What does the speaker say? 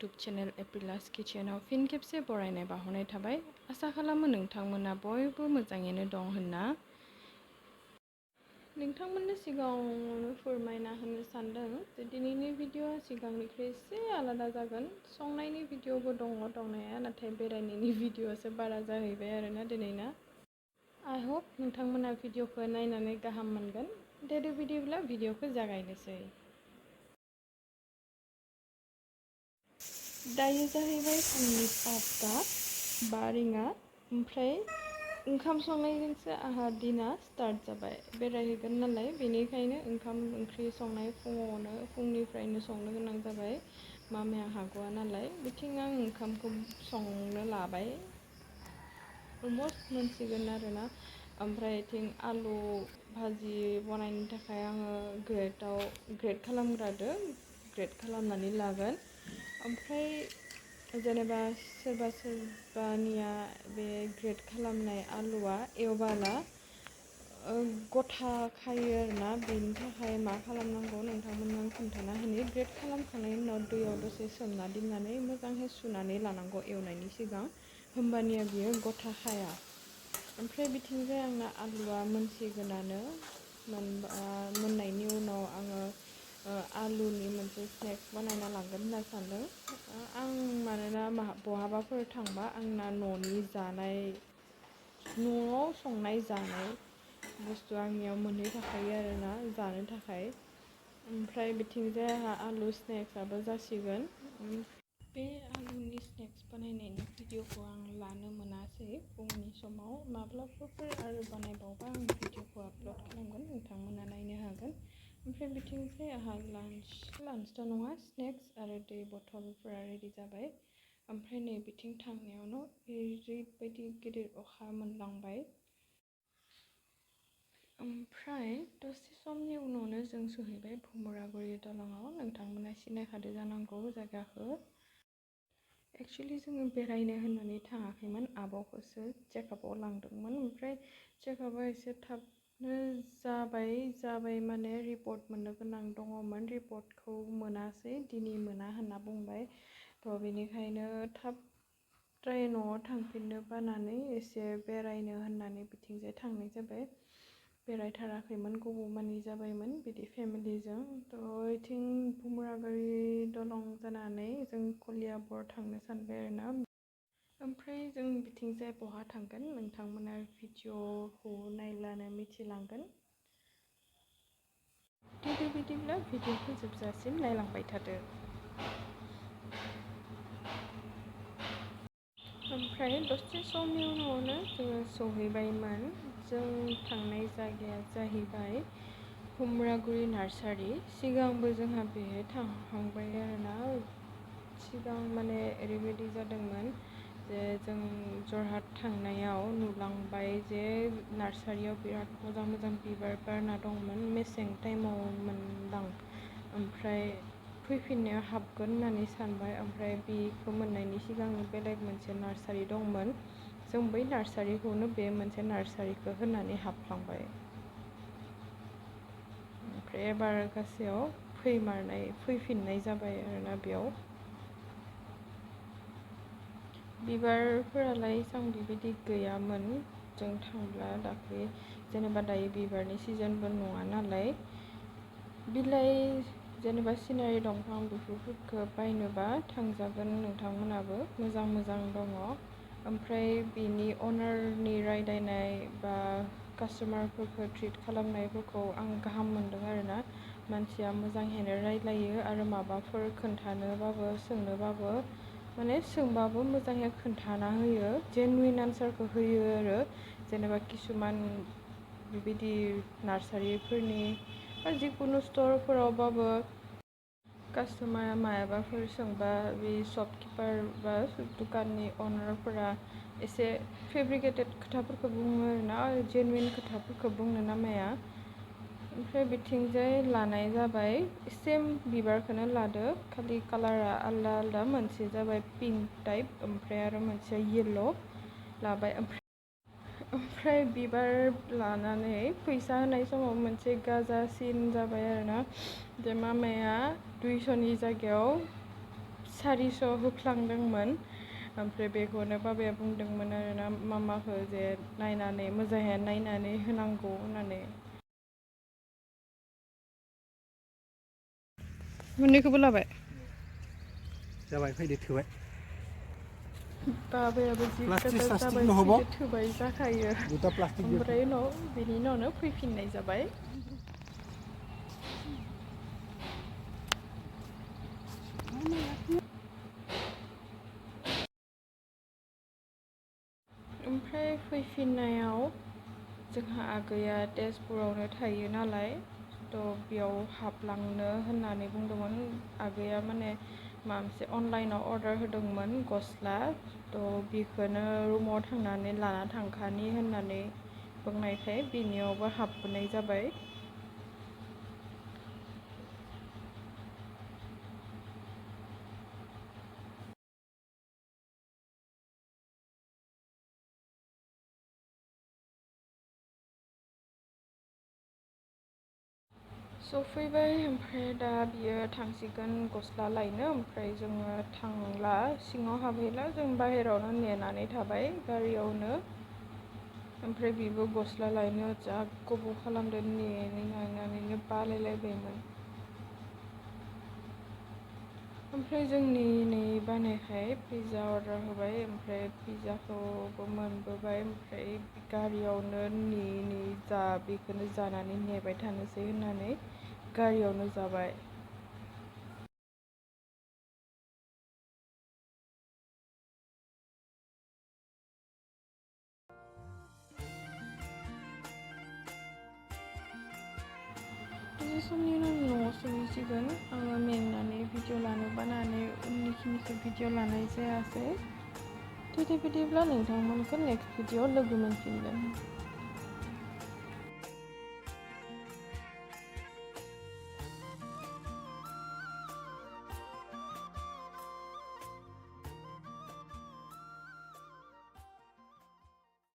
YouTube channel एप्रिलास किचेनाव फिन खेबसे बरायनाय बावहरनाय थाबाय। आसा खालामो नोंथांमोना बयबो मोजाङैनो दं होनना। नोंथांमोननो सिगाङावनो फोरमायना होनो सानदों जे दिनैनि भिडिअ'आ सिगांनिख्रुइ एसे आलादा जागोन। संनायनि भिडिअ'बो दङ दंनाया, नाथाय बेरायनायनि भिडिअ'आसो बारा जाहैबाय आरोना दिनैना। आइ होप नोंथांमोना भिडिअ'खौ नायनानै गाहाम मोनगोन। दे बिदिब्ला भिडिअ'खौ जागायनोसै। दायो जाहैबाय फुंनि 5:05 रिंगा। ओमफ्राय ओंखाम संनायजोंसो आंहा दिना स्टार्ट जाबाय। बेरायहैगोन नालाय, बेनिखायनो ओंखाम ओंख्रि संनाय फुंनिफ्रायनो संनो गोनां जाबाय। मामाया हाग'आ नालाय, बिथिं आं ओंखामखौ संनो लाबाय। अलमस्ट मोनसिगोन आरोना। ओमफ्राय बिथिं आलु भाजि बनायनो थाखाय आङो ग्रेट खालामनानै लागोन। ओमफ्राय जेनेबा सोरबानिया बे ग्रेट खालामनाय आलुआ एवबाला गथा खायो आरोना। बेनि थाखाय मा खालामनांगौ नोंथांमोननो आं खोन्थाना होनि। ग्रेट खालामखांनायनि उनाव दैयाव दसे सोमना दोननानै मोजाङै सुनानै लानांगौ एवनायनि सिगां, होमबानिया बियो गथा खाया। ओमफ्राय बिथिंजाय आंना आलुआ मोनसिगोनानो। मोननायनि उनाव आङो आलुनि मोनसे स्नेक्स बानायना लांगोन होनना सानदों। आं मानोना बहाबाफोर थांबा आंना न'आव संनाय जानाय बुस्थु आंनियाव मोनहैखायो आरोना जानो थाखाय। ओमफ्राय बिथिंजाय आंहा आलु स्नेक्सआबो जासिगोन। बे आलुनि स्नेक्स बानायनायनि भिडिअ'खौ आं लानो मोनासै फुंनि समाव। माब्लाबाफोर आरो बानायबावबा आं भिडिअ'खौ आपल'ड खालामगोन, नोंथांमोना नायनो हागोन। ओमफ्राय बिथिंजाय आंहा लान्चथ' नङा, स्नेक्स आरो दै बथलफोरा रेडि जाबाय। ओमफ्राय नै बिथिं थांनायावनो ओरैबायदि गिदिर अखा मोनलांबाय। ओमफ्राय दसे समनि उनावनो जों सहैबाय भुमरागुरि दलङाव। नोंथांमोना सिनायखादो जानांगौ जायगाखौ। एक्सुवेलि जोङो बेरायनो होननानै थाङाखैमोन, आब'खौसो चेकआपआव लांदोंमोन। ओमफ्राय चेकआपआ एसे थाबनो जाबाय माने रिपर्ट मोननो गोनां दङमोन। रिपर्टखौ मोनासै, दिनै मोना होनना बुंबाय। थ' बेनिखायनो थाबद्राय न'आव थांफिननो बानानै एसे बेरायनो होननानै बिथिंजाय थांनाय जाबाय। बेरायथाराखैमोन, गोबावमानि जाबायमोन बिदि फेमिलिजों। थ' बिथिं भुमरागुरि दलं जानानै जों कलियाबर थांनो सानबाय आरोना। ओमफ्राय जों बिथिंजाय बहा थांगोन नोंथांमोना भिडिअ'खौ नायब्लानो मिथिलांगोन। बिदिब्ला भिडिअ'खौ जोबजासिम नायलांबाय थादो। ओमफ्राय दसे समनि उनावनो जोङो सहैबायमोन। जों थांनाय जायगाया जाहैबाय भुमरागुरि नार्सारि। सिगांबो जोंहा बेहाय थांखांबाय आरोना। सिगां माने ओरैबायदि जादोंमोन जे जों जरहाट थांनायाव नुलांबाय जे नार्सारियाव बिराद मोजां मोजां बिबार बारना दंमोन। मेसें टाइमाव मोनदां। ओमफ्राय फैफिननायाव हाबगोन होननानै सानबाय। ओमफ्राय बेखौ मोननायनि सिगां बेलेग मोनसे नार्सारि दंमोन। जों बै नार्सारिखौनो बे मोनसे नार्सारिखौ होनानै हाबफ्लांबाय। ओमफ्राय एबार गासैयाव फैफिननाय जाबाय आरोना बेयाव। बिबारफोरालाय एसां बेबायदि गैयामोन जों थांब्ला दाख्लै। जेनेबा दायो बिबारनि सिजनबो नङा नालाय। बिलाइ जेनेबा सिनारि दंफां बेफोरखौ बायनोबा थांजागोन नोंथांमोनाबो, मोजां दङ। ओमफ्राय बिनि अनारनि रायलायनाय बा कास्ट'मारफोरखौ ट्रिट खालामनायफोरखौ आं गाहाम मोनदों आरोना। मानसिया मोजाङैनो रायलायो आरो माबाफोर खोन्थानोबाबो सोंनोबाबो माने सोंबाबो मोजाङै खोन्थाना होयो। जेनुइन आन्सारखौ होयो आरो। जेनेबा किसुमान बेबायदि नार्सारिफोरनि बा जिखुनु स्ट'रफोरावबाबो कास्ट'मारा मायाबाफोर सोंबा बे शपकिपार बा दुखाननि अनारफोरा एसे फेब्रिकेटेड खोथाफोरखौ बुङो आरोना, जेनुइन खोथाफोरखौ बुंनो नामाया। ओमफ्राय बिथिंजाय लानाय जाबाय, सेम बिबारखौनो लादो, खालि कालारा आलदा। मोनसे जाबाय पिंक टाइप, ओमफ्राय आरो मोनसे येल्ल' लाबाय। ओमफ्राय बिबार लानानै फैसा होनाय समाव मोनसे गाजा सिन जाबाय आरोना। जे मामाया 200नि जायगायाव 400 होफ्लांदोंमोन। ओमफ्राय बेखौनो बाबाया बुंदोंमोन आरोना मामाखौ जे नायनानै मोजाङै नायनानै होनांगौ होननानै। मोननैखौबो लाबाय? जाबाय फैदो थोबाय। बाबायाबो जि प्लास्टिक गोजा सास्टिक जाबाय नहब फैदो थोबाय जाखायो। दुटा प्लास्टिक ओमफ्राय बेनि उनावनो फैफिननाय जाबाय। ओमफ्राय फैफिननायाव जोंहा आगैया तेजपुरावनो थायो नालाय थ' बेयाव हाबलांनो होननानै बुंदोंमोन। आगैया माने माबा मोनसे अनलाइनाव अर्डार होदोंमोन गस्ला, थ' बेखौनो रुमाव थांनानै लाना थांखानि होननानै बुंनायखाय बेनियावबो हाबबोनाय जाबाय। सफैबाय ओमफ्राय दा बियो थांसिगोन गस्ला लायनो। ओमफ्राय जोङो थांला, सिङाव हाबहैला, जों बाहेरायावनो नेनानै थाबाय गारियावनो। ओमफ्राय बिबो गस्ला लायनो जा गोबाव खालामदों, नेनानैनो बालायलायबायमोन। ओमफ्राय जों नेयै बानायखाय पिज्जा अर्डार होबाय। ओमफ्राय पिज्जाखौबो मोनबोबाय। ओमफ्राय गारियावनो नेयै जा बेखौनो जानानै नेबाय थानोसै होननानै गारियावनो जाबाय। दसे समनि उनाव न'आव सहैसिगोन। आङो मेंनानै भिडिअ लानो बानानै उननिखिनिखौ भिडिअ लानाय जायासै। बिदिब्ला नोंथांमोनखौ नेक्स्ट भिडिअ लोगो मोनफिनगोन।